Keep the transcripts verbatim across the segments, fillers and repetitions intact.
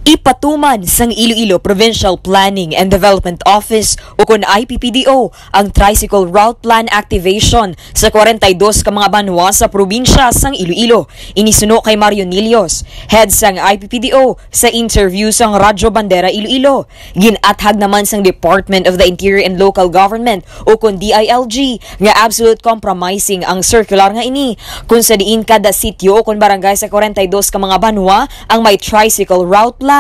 Ipatuman sang Iloilo Provincial Planning and Development Office, ukon I P P D O, ang Tricycle Route Plan activation sa kwarenta y dos ka mga banwa sa probinsya sang Iloilo. Ini suno kay Mario Nilios, head sang I P P D O, sa interview sang Radyo Bandera Iloilo. Gin-athag naman sang Department of the Interior and Local Government, ukon D I L G, nga absolute compromising ang circular nga ini, kung sa diin kada sityo ukon barangay sa kwarenta y dos ka mga banwa ang may tricycle route plan.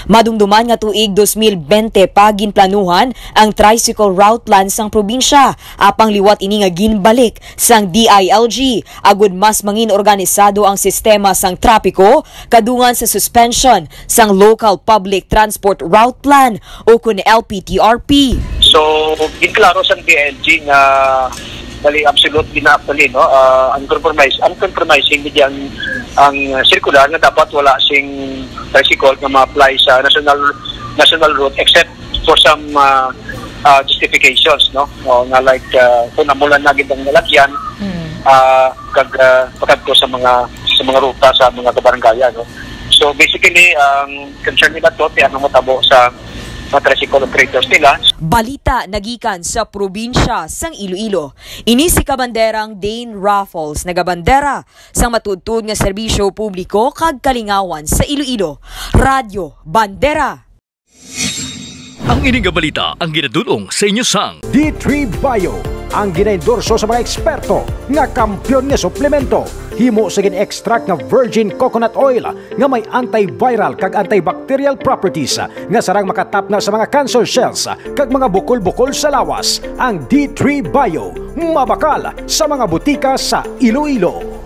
Madumduman nga tuig dos mil bente pa ginplanuhan ang tricycle route plan sang probinsya, apang liwat ini nga ginbalik sang D I L G, agud mas mangin organisado ang sistema sang trapiko kadungan sa suspension sang Local Public Transport Route Plan, ukon L P T R P. So, ginklaro sang D I L G nga bali absolute gina actually, no, uh, uncompromise, uncompromising gid ang ang circular nga dapat wala sing tricycle nga ma-apply sa national national route except for some uh, uh, justifications, no, o nga like uh, kung amo lang na gid ang nalagyan, uh, kag uh, pakadto sa mga sa mga ruta sa mga kabarangayan, no. So basically, ang concern nila to kay ano matabo sa mga tricycle operators nila. Balita nagikan sa probinsya sang Iloilo. Ini si Kabanderang Dane Raffles, nagabandera sa matuod-tuod nga serbisyo publiko kag kalingawan sa Iloilo. Radyo Bandera. Ang ini nga balita ang ginadul-ong sa inyo sang D three Bio, ang ginaendorso sa mga eksperto nga kampiyon nga suplemento. Himo sa gin-extract nga virgin coconut oil nga may antiviral kag antibacterial properties nga sarang makatapna sa mga cancer cells kag mga bukol-bukol sa lawas. Ang D three Bio, mabakal sa mga butika sa Iloilo.